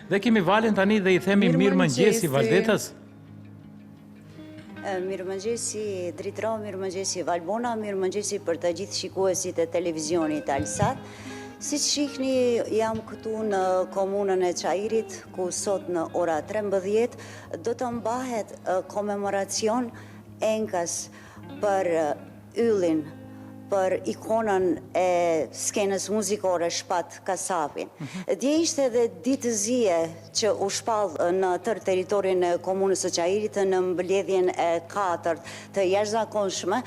Dhe kemi Valen tani dhe i themi mirëmëngjesi Valdetës. Mirëmëngjesi Dritro, mirëmëngjesi Valbona, mirëmëngjesi për të gjithë shikuesit e televizionit Alsat. Siç shihni, jam këtu në komunën e Çairit, ku sot në ora 13 do të mbahet komemoracion enkas për yllin, për ikonën e skenës muzikore Shpat Kasapin. Dje ishte edhe ditë zie që u shpall në tërë territorin e komunës së Çairit në mbledhjen e katërt të jashtëzakonshme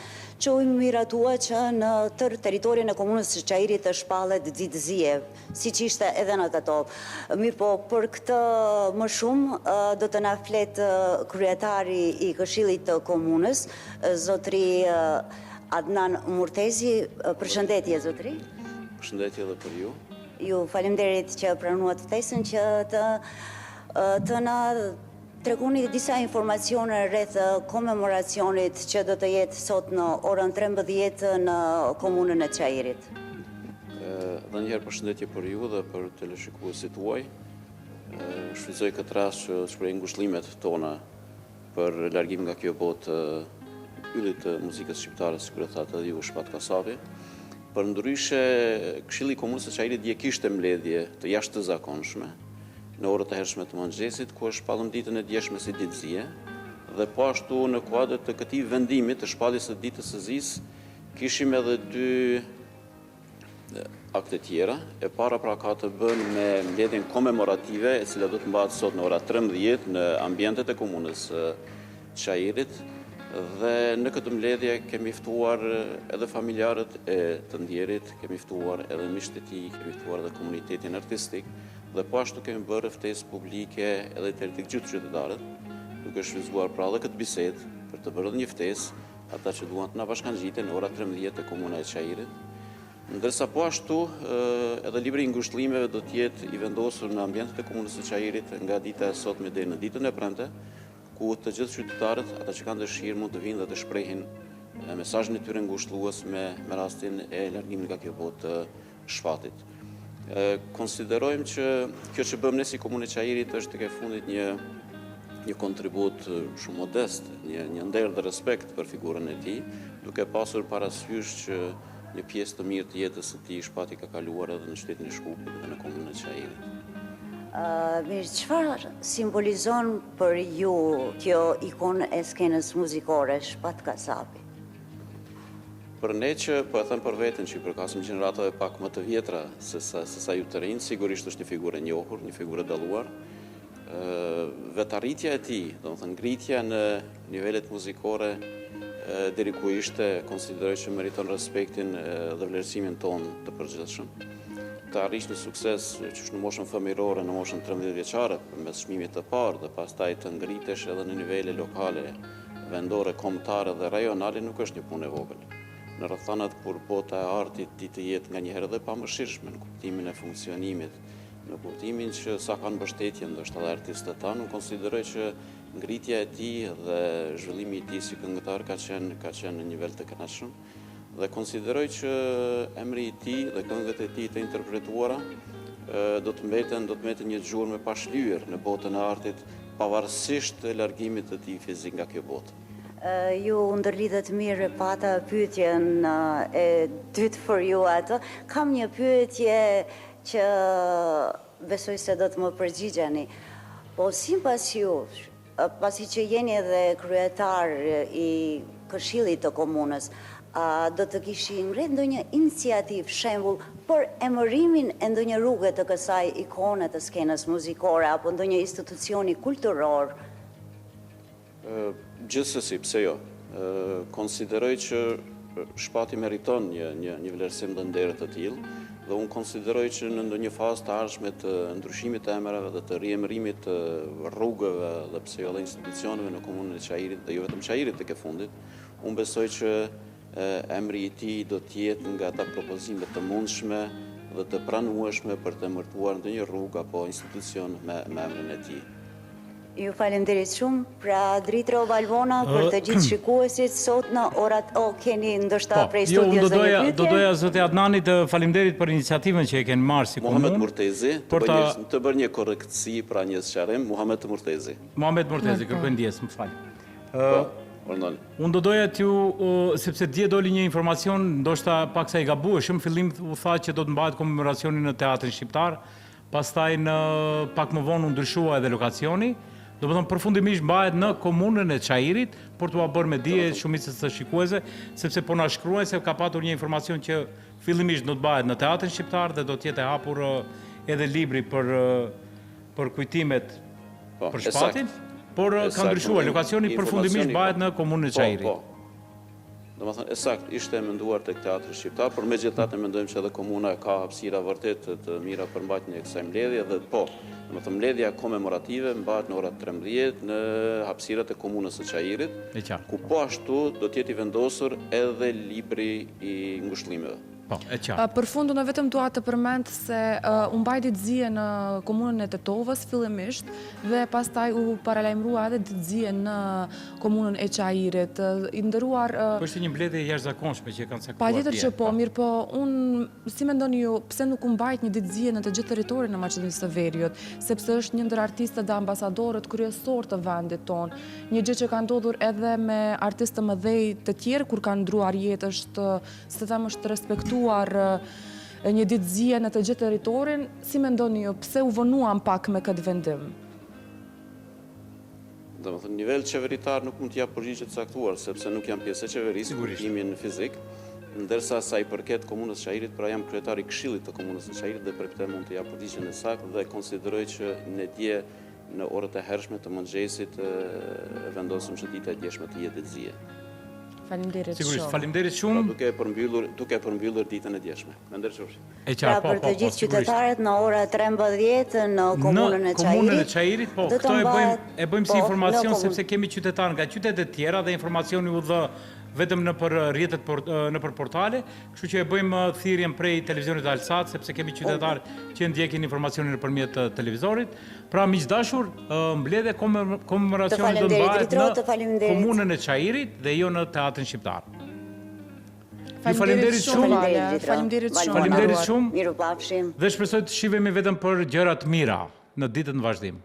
që u miratua që në tërë territorin e komunës së Çairit të shpallet ditë zie, siç ishte edhe në Tetovë. Mirëpo, për këtë më shumë do të na flet kryetari i Këshillit të Komunës, zotri Adnan Murtezi. Përshëndetje, zotri. Përshëndetje edhe për ju. Ju faleminderit që pranuat ftesën që të të na tregoni disa informacione rreth komemoracionit që do të jetë sot në orën 13 në komunën e Çairit. Dhe njëherë përshëndetje për ju dhe për teleshikuesit tuaj. Shfrytëzoj këtë rast që shpreh ngushëllimet tona për largimin nga kjo botë yllit të muzikës shqiptare, sikur e thatë edhe ju, Shpat Kasapi. Përndryshe, Këshilli i Komunës së Çairit dje kishte mbledhje të jashtëzakonshme në orët e hershme të mëngjesit, ku e shpallëm ditën e djeshme si ditë zie dhe po ashtu në kuadër të këtij vendimi të shpalljes së ditës së zisë, kishim edhe dy akte tjera. E para pra ka të bën me mbledhjen komemorative, e cila do të mbahet sot në ora 13 në ambientet e komunës së Çairit dhe në këtë mbledhje kemi ftuar edhe familjarët e të ndjerit, kemi ftuar edhe miqtë e tij, kemi ftuar edhe komunitetin artistik dhe po ashtu kemi bërë ftesë publike edhe te të gjithë qytetarët, duke shfrytëzuar pra edhe këtë bisedë për të bërë edhe një ftesë Ata që duan të na bashkangjiten në ora 13 te komuna e Çairit. Ndërsa po ashtu edhe libri i ngushëllimeve do të jetë i vendosur në ambientet e komunës së Çairit nga dita e sotme deri në ditën e premte, ku të gjithë qytetarët, ata që kanë dëshirë mund të vinë dhe të shprehin mesazhin e tyre ngushëllues me me rastin e largimit nga kjo botë të Shpatit. Konsiderojmë që kjo që bëmë ne si Komunë e Çairit është tek e fundit një një kontribut shumë modest, një një nder dhe respekt për figurën e tij, duke pasur parasysh që një pjesë të mirë të jetës së tij Shpati ka kaluar edhe në qytetin e Shkupit dhe në Komunën e Çairit. Mirë, çfarë simbolizon për ju kjo ikonë e skenës muzikore, Shpat Kasapi? Për ne që, po e them për veten që i përkasim gjeneratave pak më të vjetra se sa, se sa ju të rinj, sigurisht është një figurë e njohur, një figurë e dalluar. Vetë arritja e tij, domethënë ngritja në nivelet muzikore deri ku ishte, konsideroj që meriton respektin dhe vlerësimin tonë të përgjithshëm. Të arrish një sukses qysh në moshën fëmijërore, në moshën 13 vjeçare, përmes çmimit të parë dhe pastaj të ngritesh edhe në nivele lokale, vendore, kombëtare dhe rajonale nuk është një punë e vogël. Në rrethanat kur bota e artit di të jetë nganjëherë edhe e pamëshirshme në kuptimin e funksionimit, në kuptimin që sa kanë mbështetje ndoshta edhe artistët tanë, unë konsideroj që ngritja e tij dhe zhvillimi i tij si këngëtar ka qenë ka qenë në nivel të kënaqshëm dhe konsideroj që emri i tij dhe këngët e tij të interpretuara do të mbeten do të mbeten një gjurmë e pashlyer në botën e artit pavarësisht largimit të tij fizik nga kjo botë. Ju ndërlidhët mirë pata pyetjen e dytë për ju atë. Kam një pyetje që besoj se do të më përgjigjeni. Po sipas jush, pasi që jeni edhe kryetar i Këshillit të Komunës, a do të kishit ngrit ndonjë iniciativë, shembull, për emërimin e ndonjë rruge të kësaj ikone të skenës muzikore apo ndonjë institucioni kulturor? Gjithsesi, pse jo? Konsideroj që Shpati meriton një një një vlerësim dhe nder të tillë dhe unë konsideroj që në ndonjë fazë të ardhshme të ndryshimit të emrave dhe të riemërimit të rrugëve dhe pse jo edhe institucioneve në komunën e Çairit dhe jo vetëm Çairit tek e fundit, Unë besoj që emri i tij do të jetë nga ata propozime të mundshme dhe të pranueshme për të emërtuar ndonjë rrugë apo institucion me, me emrin e tij. Ju faleminderit shumë. Pra Dritro Valbona për të gjithë shikuesit sot në orat o keni ndoshta po, prej jo, studios do doja, ndonjë pyetje. Do doja zoti Adnani të faleminderit për iniciativën që e keni marrë si komunë. Muhamet Murtezi, të bërë një, të bërë një korrektësi, pra një sqarim, Muhamet Murtezi. Muhamet Murtezi, kërkoj ndjesë, më fal. Po, urdhëroni. Unë do doja t'ju, sepse dje doli një informacion, ndoshta paksa i gabueshëm, fillim u tha që do të mbahet komemoracioni në Teatrin Shqiptar, Pastaj në pak më vonë u ndryshua edhe lokacioni, domethënë përfundimisht mbahet në komunën e Çairit, për t'ua bërë me dije shumicës së shikuesve, sepse po na shkruajnë se ka patur një informacion që fillimisht do të mbahet në Teatrin Shqiptar dhe do të jetë e hapur edhe libri për për kujtimet po, për Shpatin, por ka ndryshuar lokacioni përfundimisht mbahet në komunën e po, Çairit. Po. Domethënë, e saktë, ishte e menduar tek Teatri Shqiptar, por megjithatë ne mendojmë që edhe komuna ka hapësira vërtet të mira për mbajtjen e kësaj mbledhje dhe po, domethënë mbledhja komemorative mbahet në ora 13 në hapësirat e komunës së Çairit, ku po ashtu do të jetë i vendosur edhe libri i ngushëllimeve. Po, e qartë. Për fund unë vetëm dua të përmend se u mbajt ditë zie në komunën e Tetovës fillimisht dhe pastaj u paralajmërua edhe ditë zie në komunën e Çairit. I nderuar Po ishte një mbledhje e jashtëzakonshme që e kanë caktuar dje. Patjetër që po, mirëpo unë si mendoni ju pse nuk u mbajt një ditë zie në të gjithë territorin e Maqedonisë së Veriut, sepse është një ndër artistët dhe ambasadorët kryesorë të vendit tonë. Një gjë që ka ndodhur edhe me artistë të mëdhej të tjerë kur kanë ndruar jetë është Si të them është respektuar një ditë zie në të gjithë territorin, si mendoni ju, pse u vonuam pak me këtë vendim? Domethënë, nivel qeveritar nuk mund të jap përgjigje të caktuar, sepse nuk jam pjesë e qeverisë, në kuptimin fizik, ndërsa sa i përket komunës së Çairit, pra jam kryetar i këshillit të komunës së Çairit dhe për këtë mund të jap përgjigjen e saktë dhe konsideroj që ne dje Në orët e hershme të mëngjesit e vendosëm që dita e djeshme të jetë ditë zie. Faleminderit shumë. Sigurisht, faleminderit shumë. Pra duke e përmbyllur, duke e përmbyllur ditën e djeshme. Me nder qofshi. E Pra qartë, po, për po, të po, gjithë sigurisht. qytetarët në ora 13 në komunën Në e komunën e Çairit Çairit, po, do të këto e bëjmë mbahet e bëjmë si po, në informacion komunë. sepse kemi qytetarë nga qytete të tjera dhe informacioni u dha vetëm nëpër rrjetet por, nëpër portale, kështu që e bëjmë thirrjen prej televizionit Alsat sepse kemi qytetarë që ndjekin informacionin nëpërmjet televizorit. Pra miq dashur, mbledhja komemoracionit do të mbahet në komunën e Çairit dhe jo në Teatrin Shqiptar. Ju faleminderit shumë. Faleminderit shumë. Faleminderit shumë. Mirupafshim. Dhe shpresoj të shihemi vetëm për gjëra të mira në ditët në vazhdim.